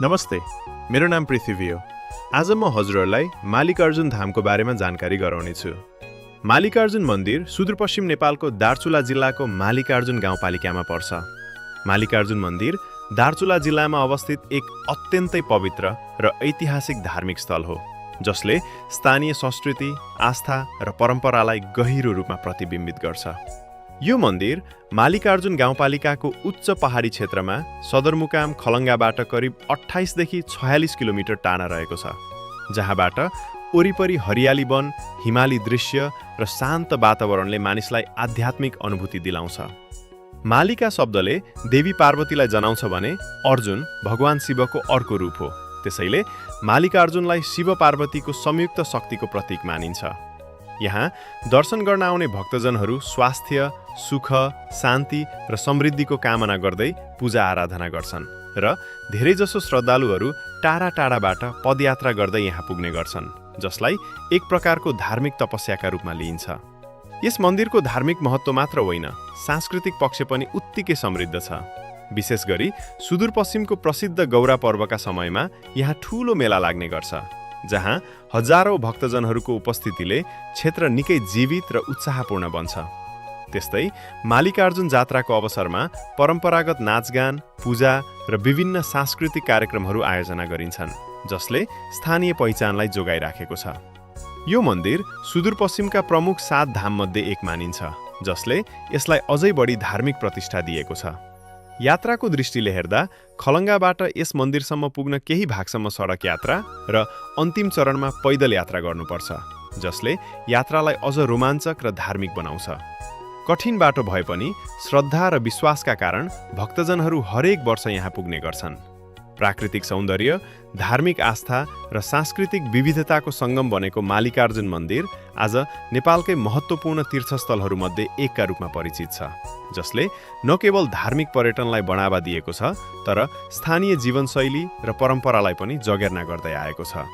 नमस्ते, मेरो नाम पृथ्वी हो। आज म हजुरहरूलाई मालिकार्जुन धामको बारेमा जानकारी गराउनेछु। मालिकार्जुन मन्दिर सुदूरपश्चिम नेपालको दार्चुला जिल्लाको मालिकार्जुन गाउँपालिकामा पर्छ। मालिकार्जुन मन्दिर दार्चुला जिल्लामा अवस्थित एक अत्यन्तै पवित्र र ऐतिहासिक धार्मिक स्थल हो, जसले स्थानीय संस्कृति, आस्था र परम्परालाई गहिरो रूपमा प्रतिबिम्बित गर्छ। यो मन्दिर मालिकार्जुन गाउँपालिकाको उच्च पहाडी क्षेत्रमा सदरमुकाम खलङ्गाबाट करिब 28 देखि 46 किलोमिटर टाढा रहेको छ, जहाँबाट वरिपरि हरियाली वन, हिमाली दृश्य र शान्त वातावरणले मानिसलाई आध्यात्मिक अनुभूति दिलाउँछ। मालिका शब्दले देवी पार्वतीलाई जनाउँछ भने अर्जुन भगवान शिवको अर्को रूप हो, त्यसैले मालिकार्जुनलाई शिव पार्वतीको संयुक्त शक्तिको प्रतीक मानिन्छ। यहाँ दर्शन गर्न आउने भक्तजनहरू स्वास्थ्य, सुख, शान्ति र समृद्धिको कामना गर्दै पूजा आराधना गर्छन् र धेरैजसो श्रद्धालुहरू टाढा टाढाबाट पदयात्रा गर्दै यहाँ पुग्ने गर्छन्, जसलाई एक प्रकारको धार्मिक तपस्याका रूपमा लिइन्छ। यस मन्दिरको धार्मिक महत्त्व मात्र होइन, सांस्कृतिक पक्ष पनि उत्तिकै समृद्ध छ। विशेष गरी सुदूरपश्चिमको प्रसिद्ध गौरा पर्वका समयमा यहाँ ठूलो मेला लाग्ने गर्छ, जहाँ हजारौं भक्तजनहरूको उपस्थितिले क्षेत्र निकै जीवित र उत्साहपूर्ण बन्छ। त्यस्तै मालिकार्जुन जात्राको अवसरमा परम्परागत नाचगान, पूजा र विभिन्न सांस्कृतिक कार्यक्रमहरू आयोजना गरिन्छन्, जसले स्थानीय पहिचानलाई जोगाइराखेको छ। यो मन्दिर सुदूरपश्चिमका प्रमुख 7 धाममध्ये एक मानिन्छ, जसले यसलाई अझै बढी धार्मिक प्रतिष्ठा दिएको छ। यात्राको दृष्टिले हेर्दा खलङ्गाबाट यस मन्दिरसम्म पुग्न केही भागसम्म सडक यात्रा र अन्तिम चरणमा पैदल यात्रा गर्नुपर्छ, जसले यात्रालाई अझ रोमाञ्चक र धार्मिक बनाउँछ। कठिन बाटो भए पनि श्रद्धा र विश्वासका कारण भक्तजनहरू हरेक वर्ष यहाँ पुग्ने गर्छन्। प्राकृतिक सौन्दर्य, धार्मिक आस्था र सांस्कृतिक विविधताको सङ्गम बनेको मालिकार्जुन मन्दिर आज नेपालकै महत्त्वपूर्ण तीर्थस्थलहरूमध्ये एकका रूपमा परिचित छ, जसले न केवल धार्मिक पर्यटनलाई बढावा दिएको छ, तर स्थानीय जीवनशैली र परम्परालाई पनि जगेर्ना गर्दै आएको छ।